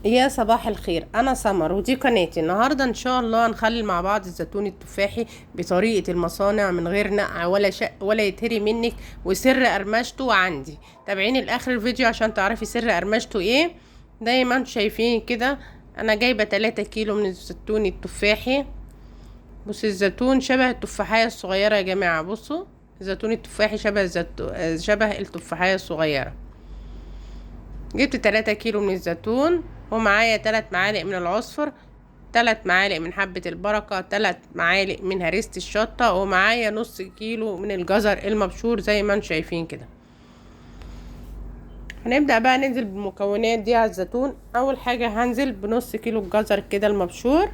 يا صباح الخير، انا سمر ودي قناتي. النهارده ان شاء الله هنخلي مع بعض الزيتون التفاحي بطريقة المصانع من غير نقع ولا شق ولا يتهري منك، وسر قرمشته عندي. تابعيني لاخر الفيديو عشان تعرفي سر قرمشته ايه. زي ما انتم شايفين كده انا جايبه 3 كيلو من الزيتون التفاحي. بصوا الزيتون شبه التفاحيه الصغيرة يا جماعة، بصوا الزيتون التفاحي شبه التفاحيه الصغيرة. جبت 3 كيلو من الزيتون، ومعايا 3 معالق من العصفر، 3 معالق من حبة البركة، 3 معالق من هريسة الشطة، ومعايا نص كيلو من الجزر المبشور زي ما انتم شايفين كده. هنبدأ بقى ننزل بالمكونات دي على الزيتون. اول حاجة هنزل بنص كيلو الجزر كده المبشور،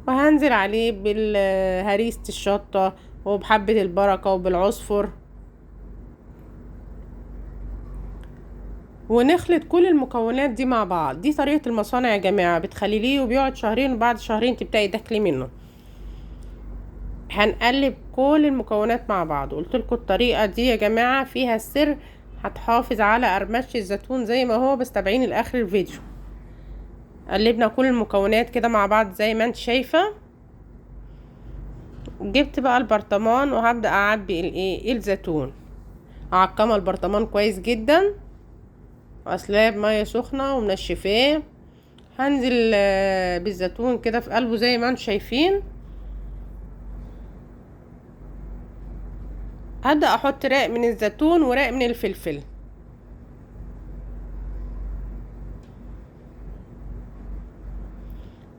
وهنزل عليه بالهريسة الشطة وبحبة البركة وبالعصفر، ونخلط كل المكونات دي مع بعض. دي طريقة المصانع يا جماعة، بتخليه وبيقعد شهرين، وبعد شهرين تبدأي تاكلي منه. هنقلب كل المكونات مع بعض. قلت لكم الطريقة دي يا جماعة فيها السر، هتحافظ على قرمشة الزيتون زي ما هو، بس تابعيني لآخر الفيديو. قلبنا كل المكونات كده مع بعض زي ما انت شايفة. جبت بقى البرطمان وهبدأ اعبي الزيتون. اعقم البرطمان كويس جدا، غسلاه بميه سخنة ومنشفاه. هنزل بالزيتون كده في قلبه زي ما انتم شايفين. هبدا احط رق من الزيتون ورق من الفلفل.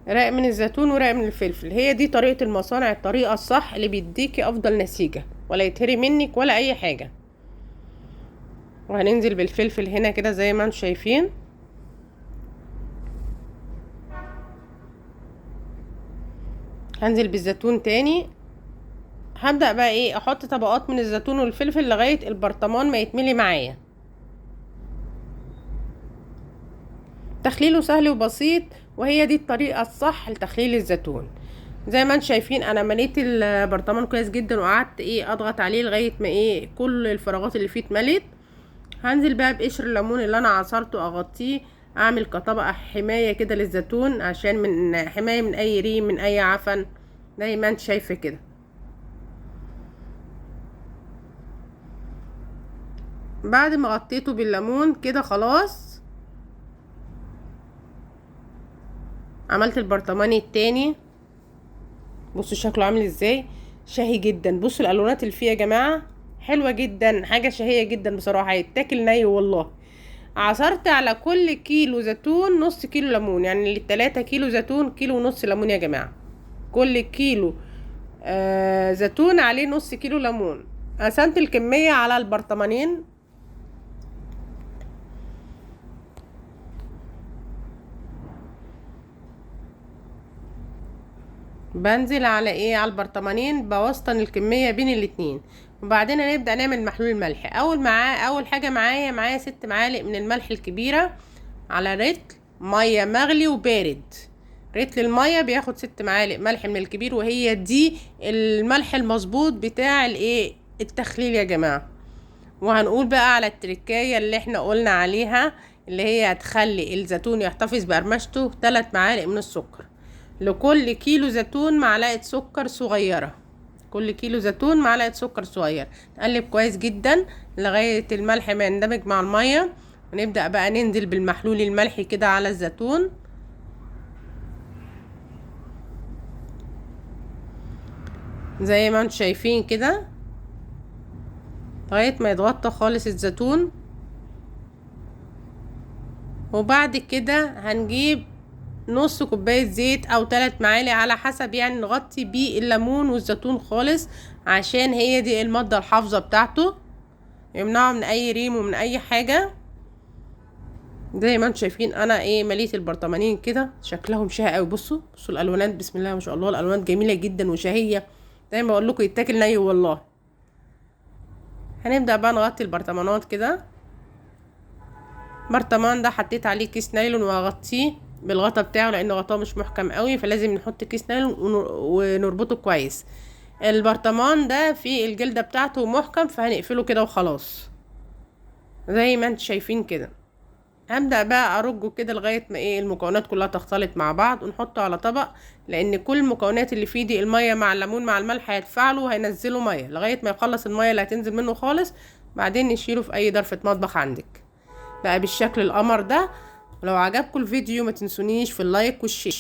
رق من الزيتون ورق من الفلفل. هي دي طريقه المصانع، الطريقة الصح اللي بيديكي افضل نتيجة، ولا يتهري منك ولا اي حاجة. وهننزل بالفلفل هنا كده زي ما انتم شايفين. هنزل بالزيتون تاني. هبدأ بقى احط طبقات من الزيتون والفلفل لغاية البرطمان ما يتملي معايا. تخليله سهل وبسيط، وهي دي الطريقة الصح لتخليل الزيتون. زي ما انتم شايفين انا مليت البرطمان كويس جدا، وقعدت اضغط عليه لغاية ما كل الفراغات اللي فيه اتملت. هنزل بقى بقشر الليمون اللي انا عصرته اغطيه، اعمل كطبقة حماية كده للزيتون، عشان من حماية من اي ريم من اي عفن زي ما انت شايفة كده. بعد ما غطيته بالليمون كده خلاص، عملت البرطمان التاني. بصوا شكله عامل ازاي، شهي جدا. بصوا الالوانات اللي فيه يا جماعة حلوة جدا، حاجة شهية جدا بصراحة، هيتاكل ني والله. عصرت على كل كيلو زيتون نص كيلو ليمون، يعني للتلاتة كيلو زيتون كيلو ونص ليمون يا جماعة. كل كيلو زيتون عليه نص كيلو ليمون. قسمت الكمية على البرطمانين. بنزل على على البرطمانين، بوسطن الكمية بين الاتنين. وبعدين هنبدأ نعمل محلول الملح. اول حاجة معايا 6 معالق من الملح الكبيرة على رتل مية مغلي وبارد. رتل المية بياخد 6 معالق ملح من الكبير، وهي دي الملح المظبوط بتاع التخليل يا جماعة. وهنقول بقى على التركاية اللي احنا قلنا عليها، اللي هي هتخلي الزيتون يحتفظ بقرمشته. 3 معالق من السكر لكل كيلو زيتون، معلقة سكر صغيرة. كل كيلو زيتون معلقة سكر صغيرة. نقلب كويس جدا لغاية الملح ما يندمج مع المية، ونبدأ بقى ننزل بالمحلول الملحي كده على الزيتون. زي ما انتم شايفين كده لغاية ما يتغطى خالص الزيتون. وبعد كده هنجيب نص كوباية زيت او 3 معالق على حسب، يعني نغطي بيه الليمون والزيتون خالص، عشان هي دي المادة الحافظة بتاعته، يمنعه من اي ريم ومن اي حاجة. زي ما انتم شايفين انا مليت البرطمانين كده، شكلهم شهي قوي. بصوا الالوانات، بسم الله ما شاء الله، الالوانات جميلة جدا وشهية، زي ما بقول لكم يتاكل ني والله. هنبدأ بقى نغطي البرطمانات كده. البرطمان ده حطيت عليه كيس نايلون وهغطيه بالغطا بتاعه، لان غطاه مش محكم قوي، فلازم نحط كيس نايلون ونربطه كويس. البرطمان ده في الجلدة بتاعته محكم، فهنقفله كده وخلاص زي ما انتم شايفين كده. هبدأ بقى ارجه كده لغاية ما ايه المكونات كلها تختلط مع بعض، ونحطه على طبق، لان كل المكونات اللي فيه دي المية مع الليمون مع الملح هيتفاعلوا وهينزلوا مية لغاية ما يخلص المية اللي هتنزل منه خالص. بعدين نشيله في اي ظرفة مطبخ عندك. بقى بالشكل القمر ده. ولو عجبكم الفيديو ما تنسونيش في ال like وال share.